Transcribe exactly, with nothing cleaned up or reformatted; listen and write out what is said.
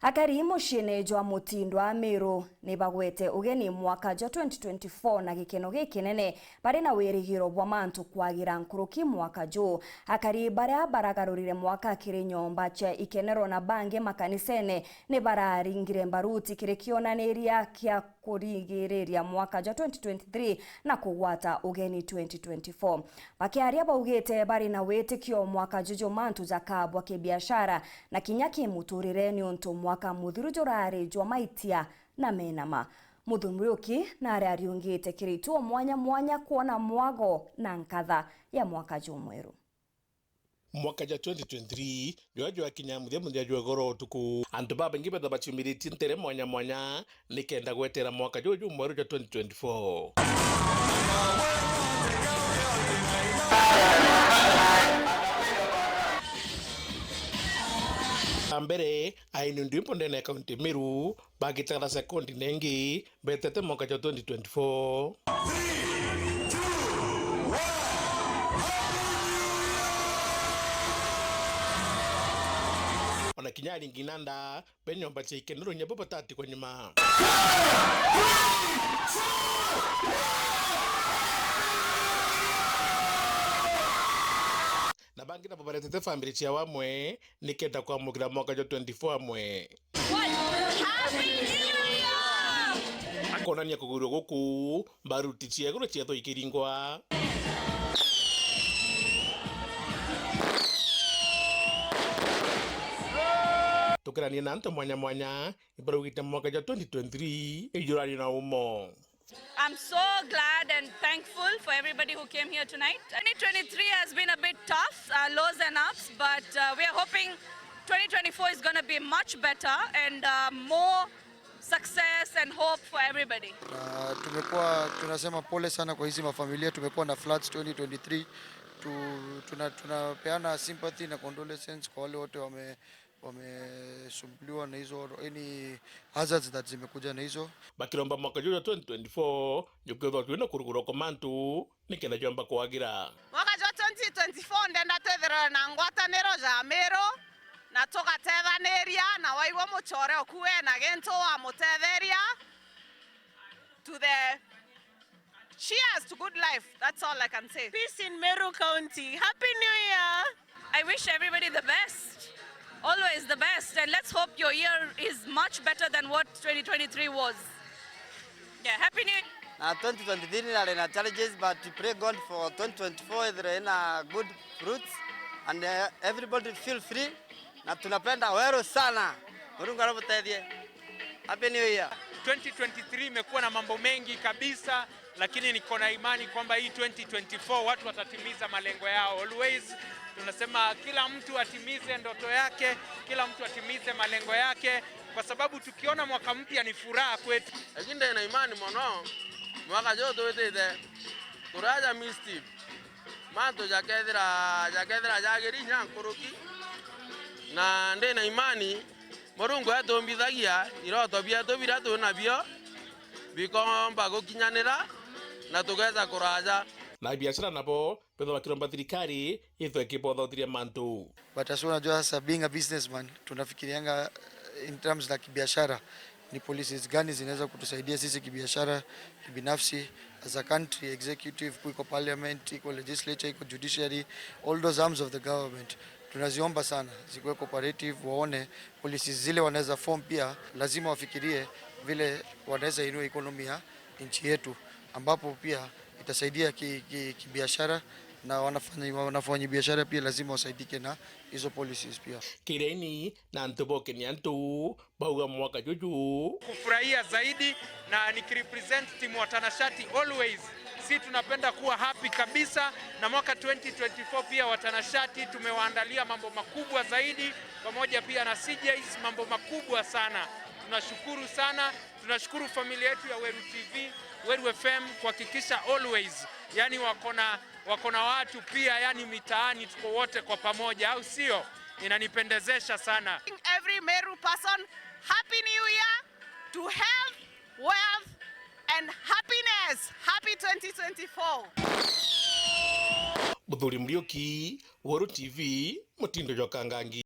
Akari muciine jwa Mutindwa Meru ni bagwete ugeni mwaka jwa twenty twenty-four na gikeno gikinene, bari na wirigiro bwa mantu kwagira nkuruki mwaka juu. Akari baria baragarurire mwaka kiri nyomba cia ikenero na bangi makanisene ni bararingire mbaruti kiri kionaniria kia kurigiriria mwaka jwa twenty twenty-three na kugwata ugeni twenty twenty-four. Bakiaria baugite bari na witikio mwaka juju mantu jakabwa kibiashara na kinya kimuturire, niuntu mwaka muthiru jurari jwa maitia na menama. Muthumburiuki nari ariungite kiri itu o mwanya mwanya kwona mwago na nkatha ya mwaka jumweru. Mwaka jwa twenty twenty-three jwa jwakinya muthia muthia jwa igoro utuku, antu babaingi betha baciumiritie ntere mwanya mwanya nikenda gwetera mwaka juju mweru jwa twenty twenty-four. A mbere, aini ndwimbo ndene ya kaunti Meru bagitara sekondi nengi betete mwaka jwa twenty twenty-four. Ona kinya aringi nanda be nyomba cia ikenero nyabo batatigwa nyuma. Na bangi nabo baretete family ciao amwe nikenda kwamukira mwaka jwa twenty-four amwe. Happy New Year! Akonania kugwirua guku, mbaruti cia iguru ciethwa ikiringwa. Tukirania na antu mwanya mwanya, ibaraugite mwaka jwa twenty twenty-three ijurari na umo. I'm so glad and thankful for everybody who came here tonight. Twenty twenty-three has been a bit tough, uh, lows and ups, but, uh, we are hoping twenty twenty-four is gonna be much better and, uh, more success and hope for everybody. Na tumekuwa tunasema pole sana kwa hizi mafamilia. Tumekuwa na floods twenty twenty-three. Tu-, tuna-, tunapeana sympathy na condolences kwa wale wote wame-, wamesumbuliwa na hizo, any hazards that zimekuja na hizo. Bakiromba mwaka juju jwa twenty twenty-four jukwithwa twina kurugurwa kwa mantu nikenda jwamba kwagira. Mwaka jwa twenty twenty-four ndenda twithirwe na ngwataniro ja Meru na tugatethaniria, na waigua mucore uku wena gintu wamutetheria to the Cheers to good life. That's all I can say. Peace in Meru County. Happy New Year. I wish everybody the best. Always the best. And let's hope your year is much better than what twenty twenty-three was. Yeah, Happy New Year. Na twenty twenty-three nari na challenges, but we pray God for twenty twenty-four ithire ina good fruits and, uh, everybody feel free. Na tunapenda Weru sana. Murungu aromutethie. Happy New Year. Twenty twenty-three imekuwa na mambo mengi kabisa, lakini niko na imani kwamba hii twenty twenty-four watu watatimiza malengo yao. Always tunasema kila mtu atimize ndoto yake, kila mtu atimize malengo yake, kwa sababu tukiona mwaka mpya ni furaha kwetu. Lakini ndina imani mono, mwaka juju twitite, turaja misty. Mantu jakethira, jakethira jagiri inya nkuruki, na ndina imani Murungu atumbithagia iroto bietu biria twinabio bikomba gukinyanira na tugeza kuraja. Na biashara nabo bethwa bakiromba thirikari ithwe ikibothotheria mantu. But as unajua, sasa, being a businessman, tunafikirianga, eh, in terms za kibiashara, ni policies gani zinaweza kutusaidia sisi kibiashara, kibinafsi, as a country, executive, iko parliament, iko legislature, iko judiciary, all those arms of the government. Tunaziomba sana zikuwe cooperative, waone policies zile wanaweza form, pia lazima wafikirie vile wanaweza inua economy ya nchi yetu, ambapo pia itasaidia ki-, ki-, kibiashara, na wanafanya, wanafanya biashara pia lazima wasaidike na hizo policies pia. Kiraini na antu bokenia antu bauga mwaka juju kufurahia zaidi, na nikirepresent timu Watanashati always, si tunapenda kuwa happy kabisa, na mwaka twenty twenty-four pia Watanashati tumewaandalia mambo makubwa zaidi, pamoja pia na C Js, mambo makubwa sana. Tunashukuru sana. Tunashukuru familia yetu ya Weru T V, Weru F M kuhakikisha always, yani, wako na, wako na watu pia, yani, mitaani tuko wote kwa pamoja, au sio? Inanipendezesha sana. Every Meru person, Happy New Year to health, wealth and happiness. Happy twenty twenty-four. Muthuri Muriuki, Weru T V, Mutindo jwa Kangangi.